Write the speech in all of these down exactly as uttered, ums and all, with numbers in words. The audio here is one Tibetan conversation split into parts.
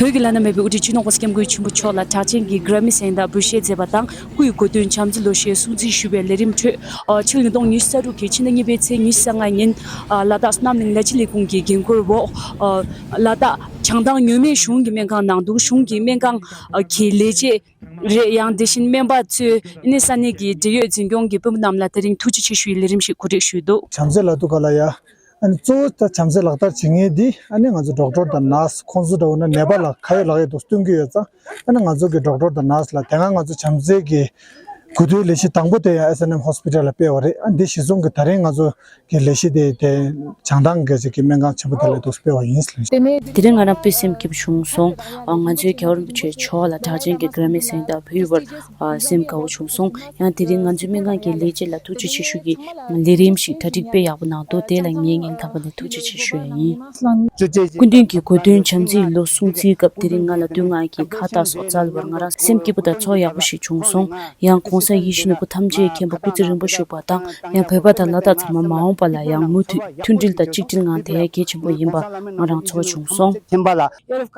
བོད་ཀྱི་བླ་ན་མེད་པའི་དབུ་ཁྲིད་སྤྱི་ནོར་༸གོང་ས་༸སྐྱབས་མགོན་ཆེན་པོ་མཆོག་ལ་གྲགས་ཅན་གྱི་གྷི་ར་མི་གཟེངས་རྟགས་འབུལ་བཞེས་མཛད་པ་དང་། སྐུའི་གོ་སྟོན་བྱམས་བརྩེ་ལོ་ཤས་སྲུང་བརྩི་ཞུ་བའི་ལས་རིམ་ཁྲོད། ཕྱི་ལོ་ཉིས་སྟོང་ཉི་ཤུ་རྩ་དྲུག་གི་ཕྱི་ཟླ་གཉིས་པའི་ཚེས་ཉི་ཤུ་རྩ་ལྔ་ཉིན། ལ་དྭགས་བསོད་ནམས་གླིང་ལས་བྱེད་ལས་ཁུངས་ཀྱི་འགན་འཁུར་འོག་ལ་དྭགས་བྱང་ཐང་མྱོང་སྨན་གཞུང་གི་སྨན་ཁང་ནང་དུ་གཞུང་གི་སྨན་ཁང་གི་ལས་བྱེད་རེད། ཡང་དེ་བཞིན་སྨན་པ་ཚོས་ནི་ས་གནས་ཀྱི་འབྲེལ་ཡོད་འཛིན་སྐྱོང་གི་དཔོན་པོ་རྣམས་ལ་དེ་རིང་ཐུགས་རྗེ་ཆེ་ཞུའི་ལས་རིམ་ཞིག་གོ་སྒྲིག་ཞུས་འདུག། བྱམས་བརྩེ་ལ་དུ་ག་ལ་ཡ། ཨ་ནི་གཙོ་བོ་ད་བྱམས་བརྩེ་ལག་བསྟར་བྱེད་མཁན་འདི་ཨ་ནི་ང་ཚོ་ཌོག་ཊར་དང་ནར་སི་ཁོང་ཚོ་འདྲ་བོ་ན་ནད་པ་ལ་ཁ་ཡོད་ལག་ཡོད་དུ་སྟོན་གྱི་ཡོད་ཙང་། ཨ་ནི་ང་ཚོ་གི་ཌོག་ཊར་དང་ནར་སི་ལ་དེ་སྔ་ང་ཚོ་བྱམས་བརྩེ་གི་གོ་ཐོས་ལས་གཞི་དང་པོ་དེ་ཡང་ཨེས་ཨེན་ཨེམ་ཧོ་སི་པི་ཊལ་ལ་སྤེལ་བ་རེད། ཨ་འདི་གཞི་བཟུང་གི་ད་རིང་ང་ཚོ་གི་ལས་གཞི་དེ་དེ་བྱང་ཐང་གི་ཅིག་གི་སྨན་ཁང་ཆེན་པོ་དེ་ལ་འདུག་སྤེལ་བ་ཡིན་ཟེར། དེ་རིང་ང་རང་དཔེ་སེམས་སྐྱིད་པོ་བྱུང་སོང་། ང་ཚོའི་རྒྱལ་བ་རིན་པོ་ཆེ་མཆོག་ལ་གྲགས་ཅན་གྱི་གྷི་ར་མི་གཟེངས་རྟགས་ཕུལ་བར་སེམས་དགའ་བོ་བྱུང་སོང་། ཡང་དེ་རིང་ང་ཚོའི་སྨན་ཁང་གི་ལས་བྱེད་ལ་ཐུགས་རྗེ་ཆེ་ཞུ་གི་ལས་རིམ་ཞིག་གྲ་སྒྲིག་དཔེ་ཡག་པོ་གནང་འདུག། དེ་ལ་ངས་སྙིང་ཐག་པ་ནས་ཐུགས་རྗེ་ཆེ་ཞུ་ཡ་ཡིན། སྐུ་མདུན་གྱི་གོ་སྟོན་བྱམས་བརྩེའི་ལོ་སྲུང་བརྩིའི་སྐབས་དེ་རིང་ང་ལ་མདུན་ངག་གི་ཁ་བཏགས་སོགས་སྩལ་བར་ང་རང་སེམས་སྐྱིད་པོ་དང་ཚོར་ཡག་པོ་ཞིག་བྱུང་སོང་། ཡང་གོང་ས་ཡིད་བཞིན་ནོར་བུ་ཐམས་ཅད་མཁྱེན་པ་སྐུ་ཚེ་རིང་པོ་བཞུགས་པ་དང་། ཡང་བོད་པ་དང་ལ་དྭགས་ཚང་མ་མ་འོངས་པ་ལ་ཡང་མུ་མཐུད་མཐུན་སྒྲིལ་དང་གཅིག་སྒྲིལ་ངང་བསྡད་ཡ་གལ་ཆེན་པོ་ཡིན་པ་ང་རང་ཚོར་བྱུང་སོང་།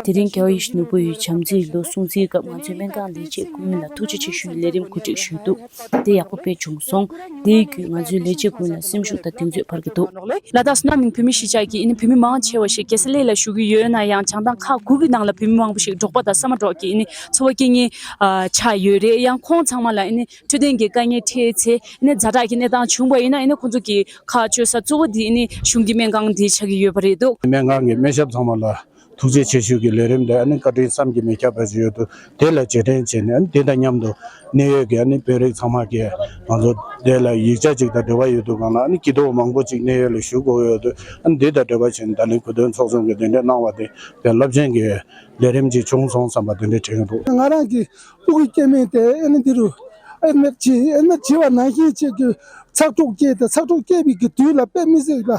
དེ་རིང་རྒྱལ་བ་ཡིད་བཞིན་ནོར་བུ་ཡི་བྱམས་བརྩེའི་ལོ་སྲུང་བརྩིའི་སྐབས་ང་ཚོའི་སྨན་ཁང་ལས་བྱེད་ཀུན་ལ་ཐུགས་རྗེ་ཆེ་ཞུའི་ལས་རིམ་གོ་སྒྲིག་ཞུས་འདུག། དེ་ཡག་པོ་དཔེ་བྱུང་སོང་། དེའི་བརྒྱུད་ང་ཚོའི་ལས་བྱེད་ཀུན་ལ་སེམས་ཤུགས་དང་གདེང་ཚོད་འཕར་གྱི་འདུག། ལ་དྭགས་བསོད་ནམས་གླིང་བོད་མི་གཞིས་ཆགས་ཀྱི་ཨ་ནི་བོད་མི་མང་ཆེ་བ་ཞིག་རྒྱལ་ས་གླེ་ལ་བཞུགས་ཀྱི་ཡོད་ན་ཡང་བྱང་ཐང་ཁག་དགུ་གི་ནང་ལ་བོད་མི་མང་པོ་ཞིག་འབྲོག་པ་དང་ས་མ་འབྲོག་གི་ཨ་ནི་འཚོ་བ་སྐྱེལ་མཁན་ཆགས་ཡོད་རེད། ཡང་ཁོང་ཚང་མ་ལ་ཨ་ནི་འཕྲོད་བསྟེན་གྱི་དཀའ་ངལ་འཕྲད་ཚེ་ཨ་ནི་ཛ་དྲག་གི་གནས་སྟངས་བྱུང་བ་ཡིན་ན་ཨ་ནི་ཁོང་ཚོ་གི་ཁག་གཅོད་ས་གཙོ་བོ་འདི་ཨ་ནི་གཞུང་གི་སྨན་ཁང་འདི་ཆགས་ཀྱི་ཡོད་པ་རེད་འདུག། སྨན་ཁང་གི་སྨན་ཞབས་ཚང་མ་ལ་ཐུགས་རྗེ་ཆེ་ཞུ་གི་ལས་རིམ་དེ་ཨ་ནི་བཀའ་དྲིན་བསམ་གྱིས་མི་ཁྱབ་པ་ཞིག་ཡོད་འདུག། དེ་ལ་རྗེས་དྲན་བྱས་ནས་ཨ་ནི་དེ་དང་མཉམ་དུ་གནད་ཡོད་ཀྱི་ཨ་ནི་དཔོན་རིགས་ཚང་མ་གིས་ང་ཚོ་དེ་ལ་ཡིག་ཆ་ཅིག་དང་འབྲེལ་བ་ཡོད་འདུག་གང་ལ་ཨ་ནི་སྐྱིད་སྡུག་མང་པོ་ཅིག་གནད་ཡོད་ལ་ཞུ་དགོས་ཡོད་འདུག། ཨ་ནི་དེ་དང་འབྲེལ་བ་བྱས་ནས་ད་ལན་གོ་སྟོན་ཚོགས་ཆུང་གིས་གདན་འདྲེན་གནང་བ་དེ་དཔེ་རླབས་ཆེན་གྱི་ལས་རིམ་ཅིག་བྱུང་སོང་བསམ་པ་དེ་འདྲ་དྲན་གྱི་འདུག། ང་རང་གི་སྤུ་གུ་སྐྱེ་དམན་དེ་ཨ་ནི་འདི་རུ་ཨེ་མེར་བྱས་ཨེ་མེར་བྱས་པ་ནང་བཞིན་ཅིག་གི་ཚགས་ཁྲུག་སྐྱེས་ཏེ་ཚགས་ཁྲུག་སྐྱེས་པའི་གི་དུས་ལ་དཔེ་མི་སྲིད་པ་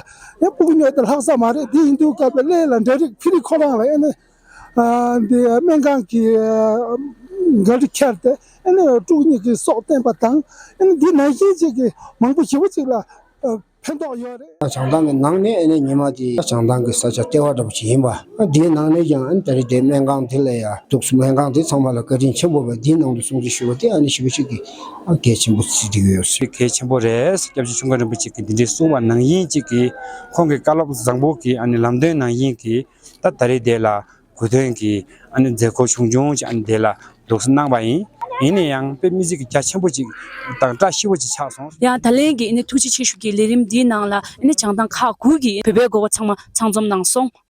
ཡང་སྤུ་གུ་ཉོས་ཏེ་ལྷག་ས་མ་རེད། དེ་ཡིན་དུས་སྐབས་ལ་གླེ་ལ་འབྲེལ་རིགས་ཕི་རི་ཁོ་རང་ལ་ཨེ་ནི་འདི་སྨན་ཁང་གི་འགན་འཁྲི་འཁྱེར་ཏེ་ཨེ་ནི་ཕྲུ་གུ་གཉིས་ཀྱི་སྲོག་བརྟན་པ་དང་ཨེ་ནི་འདི་ནང་བཞིན་ཅིག་གི་མང་པོ་ཞེ་པོ་ཅིག་ལ་ཕན་ཐོགས་ཡོད་རེད། བྱང་ཐང་གི་ནང་ནས་ཨ་ནི་ཉི་མ་དེ་བྱང་ཐང་གི་ས་ཆ་ལྟེ་བ་འདྲ་པོ་ཞིག་ཡིན་པ། ཨ་དེའི་ནང་ནས་ཀྱང་ཨ་ནི་ད་རེས་དེ་སྨན་ཁང་དེ་ལ་ཡ་འདུག་སྨན་ཁང་དེ་ཚང་མ་ལ་བཀའ་དྲིན་ཆེན་པོ་བས་དེའི་ནང་དུ་སྲུང་བརྩི་ཞུ་བ་དེ་ཨ་ནི་ཞེ་པོ་ཅིག་གི་ཨ་གལ་ཆེན་པོ་བརྩི་བསྡད་ཀྱི་ཡོད་ཟེར། གལ་ཆེན་པོ་རེད། སྐྱབས་རྗེ་ཆུང་དཀར་རིན་པོ་ཆེ་གིས་འདི་འདྲའི་གསུངས་པ་ནང་བཞིན་ཅིག་གི་ཁོང་གི་བཀའ་སློབ་བཟང་པོ་གི་ཨ་ནི་ལམ་སྟོན་ནང་བཞིན་གྱི་ད་ད་རེས་དེ་ལ་གོ་སྟོན་གྱི་ཨ་ནི་མཛད་སྒོ་ཆུང་ཆུང་ཅིག་ཨ་ནི་དེ་ལ་འདུག་སེ་གནང་པ་ཡིན། ཡིན་ན་ཡང་དཔེ་མི་སྲིད་ཀྱི་རྒྱ་ཆེན་པོ་ཅིག་དང་བཀྲ་ཤིས་པོ་ཅིག་ཆགས་སོང་། ཡང་ད་ལན་གྱི་ཨ་ནི་ཐུགས་རྗེ་ཆེ་ཞུ་གི་ལས་རིམ་འདིའི་ནང་ལ་ཨ་ནི་བྱང་ཐང་ཁག་དགུ་གི་བོད་པའི་འགོ་པ་ཚང་མ་ཚང་འཛོམས་གནང་སོང་།